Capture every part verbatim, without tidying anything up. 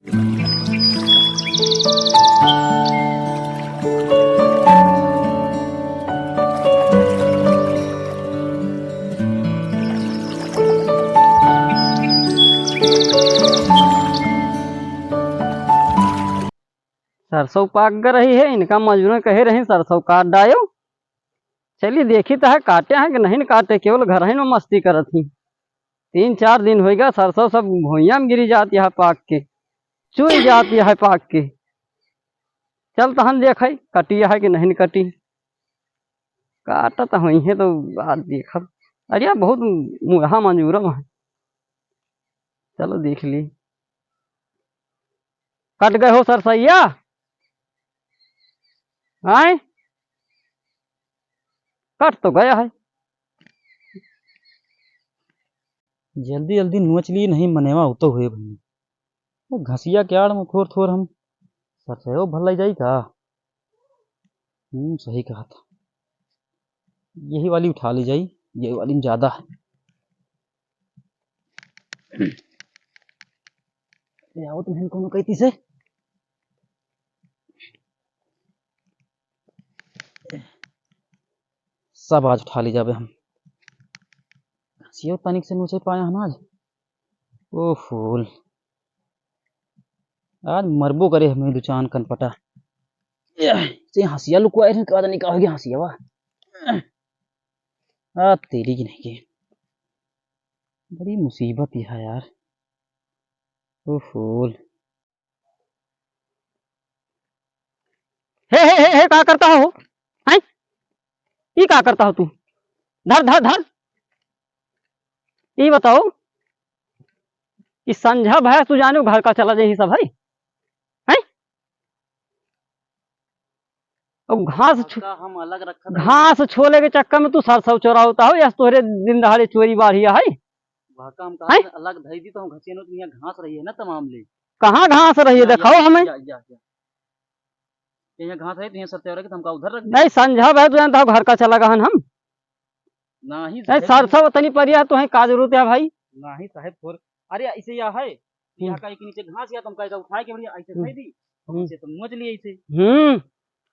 सरसों पाक ग रही है, इनका मजूरन कहे रही सरसों काट डायो। चली देखी त है काटे हैं कि नहीं न काटे, केवल घर ही में मस्ती करत ही। तीन चार दिन होइगा, सरसों सब भुइयां में गिरी जात है पाक के, चुई जात है पाक के। चल तहन देखै कटी है कि नहीं न कटी। काटत होइहैं तो बात देखब। अरे यार, बहुत मुरहा मजूरा है। चलो देख ली। कट गए हो सरसैया? आए? कट तो गया है। जल्दी जल्दी नोच लिए, नहीं मनेवा उतो हुए भइया। वो घसिया के आड़ में थोर थोर हम सरसैयो भर लइ जाई का? हम्म, सही कहा था। यही वाली उठा ली जाई, यही वाली में ज्यादा है। ले आओ तुम इनको कही से। सब आज उठा ली जाबे हम। घसियो तनिक से नोचे पाया हम आज। ओ फूल। आज मरबो करे हमें दुचान कनपटा। से हंसिया लुकवाए रहे, का जाने का हो गया हंसिया वा। आ, तेरी की नहीं की। बड़ी मुसीबत यह है यार। ओ फूल। हे, हे, हे, हे, का करता हो? हैं? ई का करता हो तू? धर, धर, धर। ई बताओ, ई संझा भय तू जाने घर का चला जाई सब है? हैं? अब घास छो-, का हम अलग रखत हई। घास छोले के चक्कर में तू सरसों चोरावता हो, या तोहरे दिन दहाड़े चोरी बाढ़िया है? वह काम का हैं? अलग धई दी तो हम घसियनो तो यहाँ घास रही है ना तमाम ले। कहाँ घास रही है? या, दिखाओ या, हमें। या, या, या। यहाँ घास है तो यहाँ सरसों रखे तो हमका उधर रख दे। नहीं, संझा भय तू जानता हो घर का चला गहन हम। नाही नहीं, साहेब। सरसों तनी परिया तो है, का जरूरत है भाई? नाही साहेब, थोर-, अरे, ऐसे या है, या हम्म। का एक नीचे घास या, तुम का उठाए के बढ़िया, ऐसे हम्म। दे दी, हम्म। ऐसे तुम नोच लिए ऐसे। हम्म,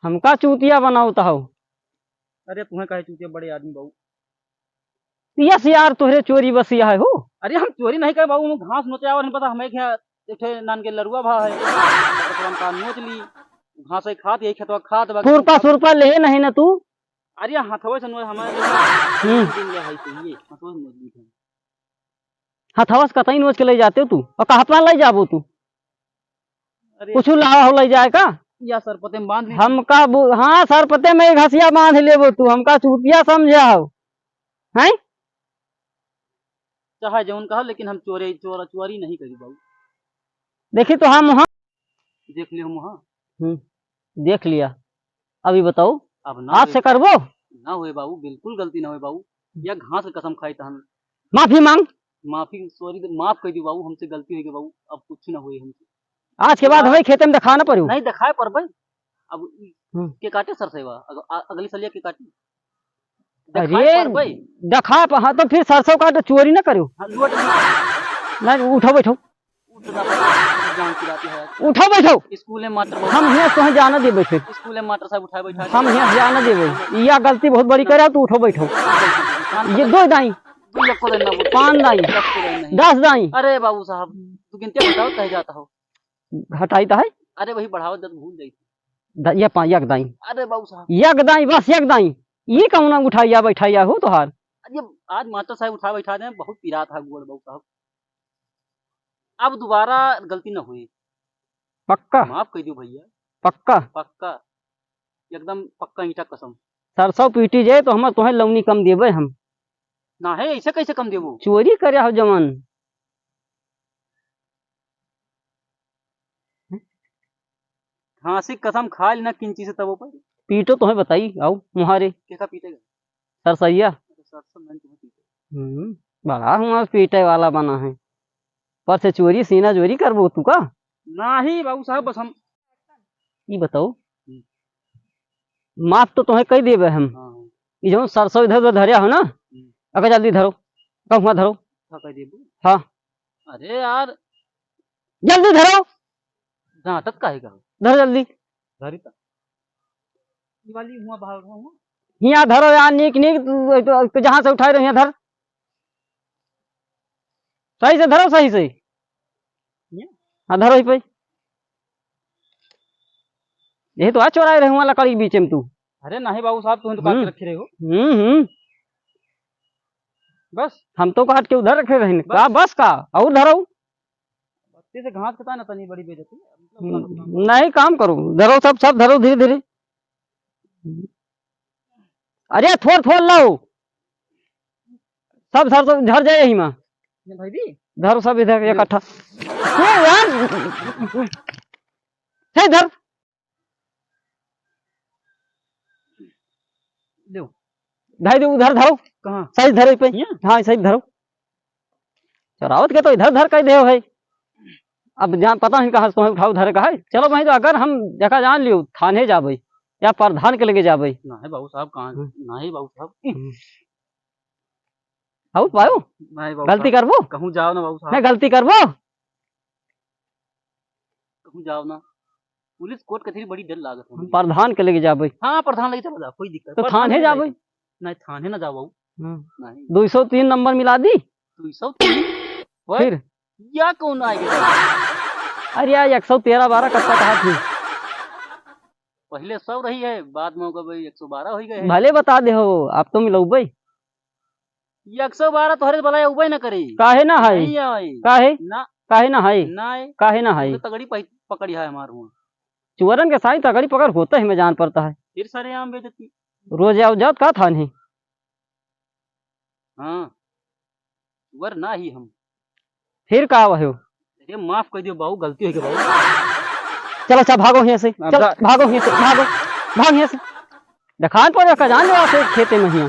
हमका चूतिया बनावत हो। अरे, तुम्हें काहे चूतिया, बड़े आदमी बाबू। यस यार, तोहरे चोरी बस यह है हो। अरे, हम चोरी नहीं करे बाबू, हम घास नोचे आवर नहीं पता, हमें क्या, एक ठे नान के लरुआ भा है, ओकरा हम का नोच ली, घास है खात, यही खेतवा खात बा, खुरपा खात। सुरपा ले नहीं ना तू। अरे, हथवे से नोच हमारे हम्म। दिन ले है, तो ये हथवे से नोच ली थे। हथवा से कतई नोच के ले जाते हो तू, और कहाँ पर ले जाबो तू? अरे। कुछ लावा हो ले जाए का? या सरपते में बांध ली। हमका बु-, हाँ, सरपते में एक हंसिया बांध लेबो तू, हमका चूतिया समझे हो, हैं? चाहे जौन कहा, लेकिन हम चोरी, चोरा, चोरी नहीं करी बाबू। देखी तो हम वहाँ देख लियो हम वहाँ। हम्म, देख लिया। अभी बताओ, अब ना आज होए। से करबो? ना होए बाबू, बिल्कुल गलती ना होए बाबू। या घास के कसम खाई तहन। माफी मांग। माफी, sorry, माफ कर दी बाबू, हमसे गलती हो गई बाबू, अब कुछ ना होए हमसे। आज के बाद ना। हमें खेते में दिखाना पड़ो। नहीं दिखाए पर भाई, अब ई हम्म। के काटे सरसैवा, अग-, अ-, अगली सलिया के काटी। अरे, दिखाए पर भाई। दिखा प-, हाँ, तो फिर सरसों का तो चोरी ना करो। हाँ, लूट नहीं। नहीं, उठो बैठो। उठो बैठो। स्कूल में मास्टर बहुत हम हियाँ तोहे जाना देबे फिर। स्कूल में मास्टर साहब उठाए बैठा हम हियाँ जाना देबे। या गलती बहुत बड़ी करे, तू उठो बैठो। ये दो दाई। दो लक्को देना बोल। पाँच दाई। लक्को देना नहीं। दस दाई। अरे बाबू साहब, तू गिनती बताओ, कहे जाता हो। घटाई तो है। अरे वही बढ़ाओ, जब भूल जाई। द-, ये पा-, एक दाई। अरे बाबू साहब। एक दाई, बस एक दाई। ये कौन उठाइया बैठाइया हो तोहार? अरे आज मास्टर साहब उठा बैठा दे, बहुत पिरात है गोड़ बाबू साहब। अब दोबारा गलती न होई। पक्का? माफ कर दियो भैया। पक्का? पक्का, एकदम पक्का ईंटा कसम। सरसों पीटी जाए तो हम तोहे लौनी कम देबे हम। ना है, ऐसे कैसे कम देबो? चोरी करे हो जवन। घासी कसम खा लेना किंची से तबो पर। पीटो तोहे बताई, आओ मुहारे। केका पीटेगा? सरसैया। अच्छा, सरसों में तुम्हें पीटे। हम्म, बड़ा हुआ पीटे वाला बना है। पर से चोरी सीना चोरी करबो तू का? नाही बाबू साहब, बस हम ई बताओ। हम्म। माफ तो तोहे कही देबे हम। हाँ, हाँ। ई जौन सरसों इधर उधर धरिया हो ना, हम्म। अगर जल्दी धरो, कहूँ धरो। हाँ, कह देबो। हाँ। अरे यार। जल्दी धरो। डांटत काहे का? धर जल्दी। धरी ता। ई वाली हुआ बाहर हुआ। हियाँ धरो यार, नीक नीक, तू, तू, तू जहाँ से उठाए रहो, हियाँ धर। सही से धरो, सही से। हियाँ? हाँ, धरो ही पे। यही तो आ चोराए रहे हुआ लकड़ी के बीच में तू। अरे नहीं बाबू साहब, तू तो काट के हम्म। रखे रहे हो। हम्म, हम्म। बस। हम तो काट के उधर रखे रहे। बस। का बस का? और धरो। बत्ती से घास कटा ना, तनी बड़ी बेइज्जती। हम्म, नहीं, काम करो, धरो सब, सब धरो धीरे धीरे। अरे थोड़ थोड़ लाओ, सब धर, सब झर जाए यही में। ये भाई भी? धरो सब इधर ले। इकट्ठा। ए यार, सही धर। लो। भाई दे उधर धरो। कहाँ? सही धरो पे। यहाँ? हाँ, सही धरो। चोरावत के तो इधर धर कह दे भाई। अब जान पता नहीं कहाँ से तुम्हें उठाओ धरे का है। चलो भाई, तो अगर हम जगह जान लियो, थाने जाबे या प्रधान के लगे जाबे। नहीं बाबू साहब, कहाँ? हम्म। नहीं बाबू साहब। हम्म। आउट पायो? नहीं बाबू गलती साहब। करबो? कहूँ जाओ ना बाबू साहब। नहीं, गलती करबो? कहूँ जाओ ना। पुलिस कोर्ट कचहरी बड़ी डर लागत है। हम प्रधान के लेके जाबे। हाँ, प्रधान लेके चला जा, कोई दिक्कत तो नहीं। थाने प्रधान जाबे। लेके नहीं, थाने ना जाओ बाबू। हाँ। नहीं। दो सौ तीन नंबर मिला दी। दो सौ तीन? ओए, फिर? या कौन आ गया? अरे यार, एक सौ तेरह बारह कट्टा कहा थी। पहले सौ रही है, बाद में ओकर भाई एक सौ बारह हो गए है। भले बता दे हो, आप तो मिलौबे। एक सौ बारह तोहरे वाला उबे न करी। काहे ना है? नहीं आए। काहे? ना। काहे ना है? ना आए। काहे ना है? तो तगड़ी पह-, पकड़ी है हमार हुआ। चुअरन के साई तगड़ी पकड़ होते ही में जान पड़ता है। फिर सरेआम बेइज्जती। रोज आओ जात का थान है? हाँ। चुअर ना ही हम। फिर का हुआ हो? अरे माफ कर दियो बाबू, गलती हो गई बाबू। चलो, अच्छा, भागो हियाँ से। अब चल, जा। भागो हियाँ से, भागो। भाग हियाँ से। देखान पड़े का जान लेवा से खेते में हियाँ।